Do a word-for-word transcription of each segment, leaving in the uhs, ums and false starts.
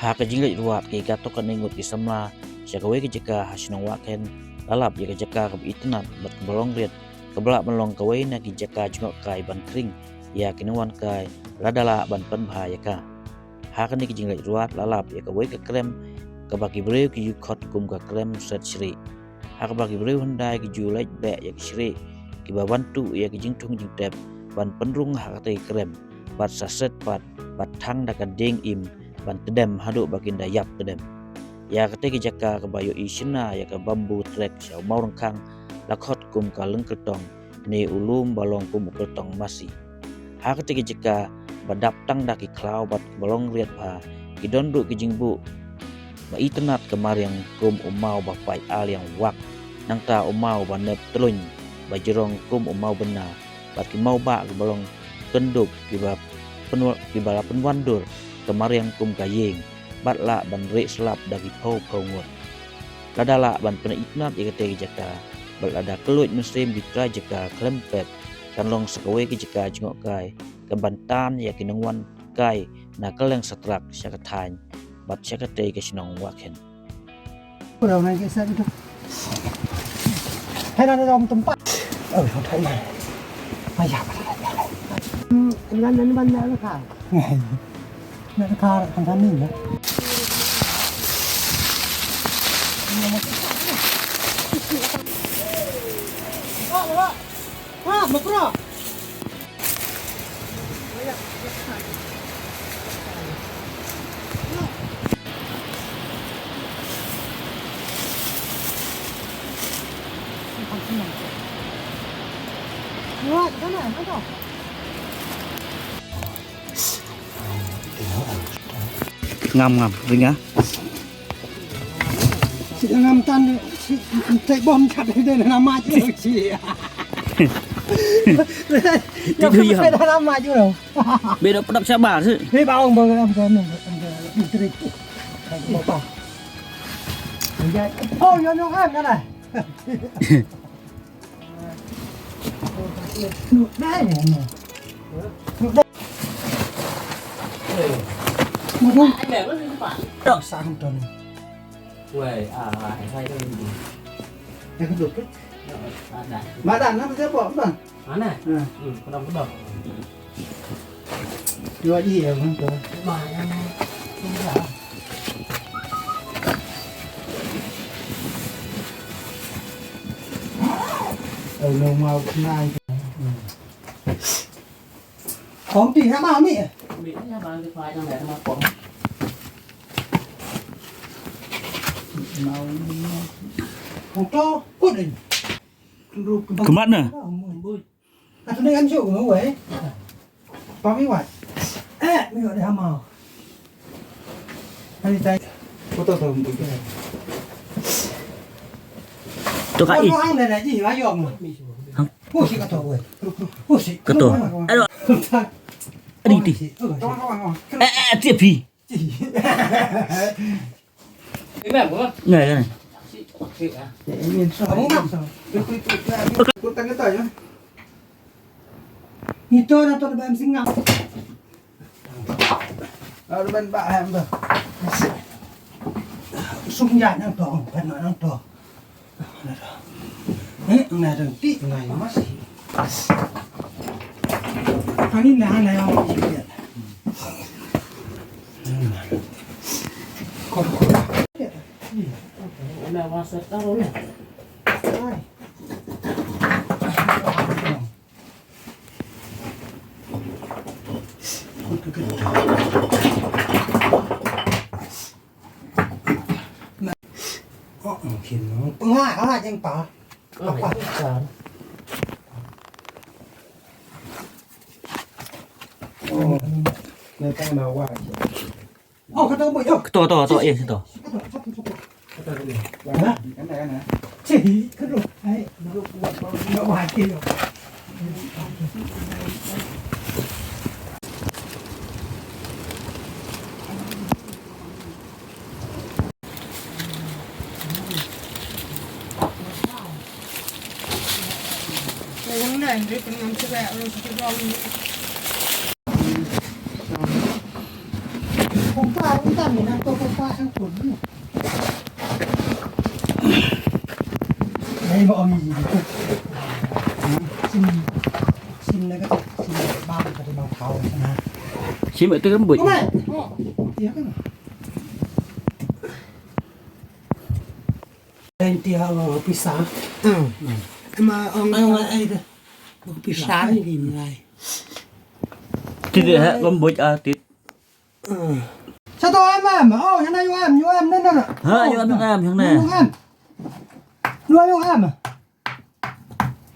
Ha ka jingleit rwad ki katto katne ngut ki samla sha kawei ka jaka ha shnong Wahkhen, la lap ïa ka jaka kaba itynnad bad kaba long riat, kaba lah ban long kawei na ki jaka jngohkai ban khring ïa ki nongwan kai lada lah ban pynbha ïa ka. Ha kane ka jingleit rwad la lap ïa kawei ka krem kaba ki briew ki ju khot kum ka krem set shrieh, ha kaba ki briew hyndai ki ju leit beh ïa ki shrieh kiba ban tuh ïa ki jingthung jingtep ban pynrung ha katei ka krem, bad sa set pat, bad thang da ka dieng im ban tdem haduh ba kin da ïap tdem. Ïa katei ka jaka kaba ïohi shynna ïa ka bamboo trek sha u mawryngkhang la khot kum ka lyngkyltong ne u lum ba long kum u kyltong masi. Ha katei ka jaka ba dap tang da ki khlaw bad ba long riat bha, ki don ruh ki jingbuh ba itynnad ka mariang kum u maw ba pait aliang wak, nangta u maw ba nep tluiñ ba jrong kum u maw bynna, bad ki maw bah kiba long kynduk kiba pynwa-, kiba la pynwandur ka mariang kum ka ïing, bad lah ban rieh slap da ki phew phew ngut. Lada lah ban pynitynnad ïa katei ka jaka, bad lada kylluid mynsiem ki trai jaka khlem pep, kan long sa kawei ka jaka jngohkai kaban tan ïa ki nongwan kai na kylleng satrak sha ka thaiñ bad sha katei ka shnong Wahkhen. Pura nang ke sa gitu. Hai, ada dalam tempat. Oh, hai. Ayah, pada ayah. Hmm, nan nan ban na ka. Ngai. Na ka kan kan ni ya. Ha, ma pro. Ngam, ngam, ring ah. Si ngam tan, si, tai bom chat dei na mach. Si. Ti du yam. Na mach. Be da pdap shabar si. Ni ba ong ba ngam tan. Ni tri. Oh, yo no ngam na. Madan, nama siapa? Madan. Mana? Hmm, pedang, pedang. Dua iya, bang, tuh. Ôi, nông màu cũng nai. Không thì hả, màu mì. Mì nó màu cái khoai trong này nó màu cũng. Màu. Không cho, cút đi. Kmat na. Atu ne kan shu ko wei. Pa mi wat. Eh, mi wat de hamau. Ani tai. Foto to. To ka i. Ang ne na ji wa yom. Hang. Ko si ka to wei. Ko si. Ka to. Alo. Ani ti. Eh, eh, ti pi. Ngai kan. Ito na to ba em singap. Ar ban ba em to. Sum ya nang to, ban nang to. Eh, na dang ti ngai mas. Ani na na ya. Oh, ka to, buh, oh. Ka to, to, to, eh, to. Ka to, to, to, to. Ka to, to, to. Ha? Kan, kan, kan. Cih, ka to. Hai, ka to, ka to, ka to. Ang dami na to pa sa ko. Dai mo ang yi. Sim sim na ka sim ba ka ma thau na. Sim tu kan buat. Iya kan. Twenty hour pisa. Hmm. Ama ong ai ai da. Pisa ni lai. Ti de ha lom boj a tit. Hmm. Sa to em em. Oh, hana yu em, yu em na na. Ha, yu em, yu em, yu em. Yu em, yu em.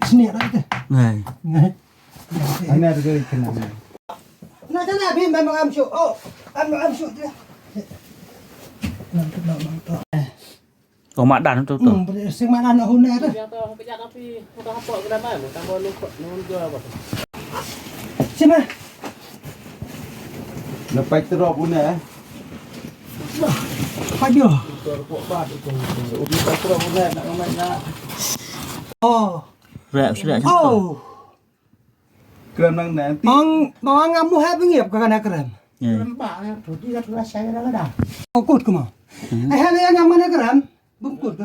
Sini ada itu. Ngai. Ngai. Ana ada kena. Na sana bi em em shu. Oh, em em shu. Nang tu nang tu. Ong madan tu tu. Hmm, beri sing madan na huna tu. Sima. Lepas terus punya. Aduh. Lepas terus punya nak nak nak. Oh. Rek, rek. Oh. Kren nang nanti. Ong, ong ngam mu ha bingip ka kana kren. Kren ba, tu di ka tu la shai da da. Okut kuma. Eh, ha le ngam kana kren. Bum kut ka.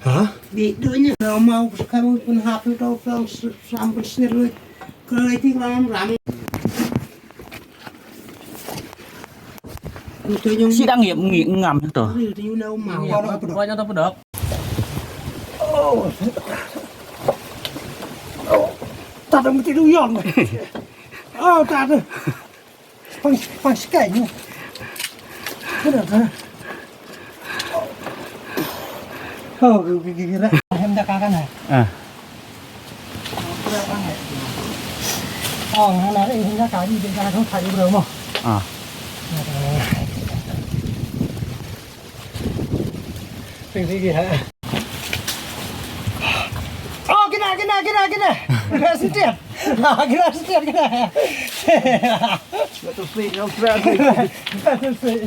Ha? Di dunya na mau ka pun hap tu tau plang sam pun snir lu. Kren ti ngam ram. Si dang ïap ngi ngam to. Ri ti na mau. Wa na pedok. Wa na pedok. Oh. Oh. Ta dang mesti duyong. Oh, ta ada. Pang pang sekai ni. Benar kan? Oh, gila. Hem dah kakan ah. Ah. Oh, hana ri hina ka ri de ka thong thai bro mo. Ah. Ping ping ha. Oh, kena kena kena kena. Kena setiap. Ah, kena setiap kena. Satu sih, yang seratus. Satu sih.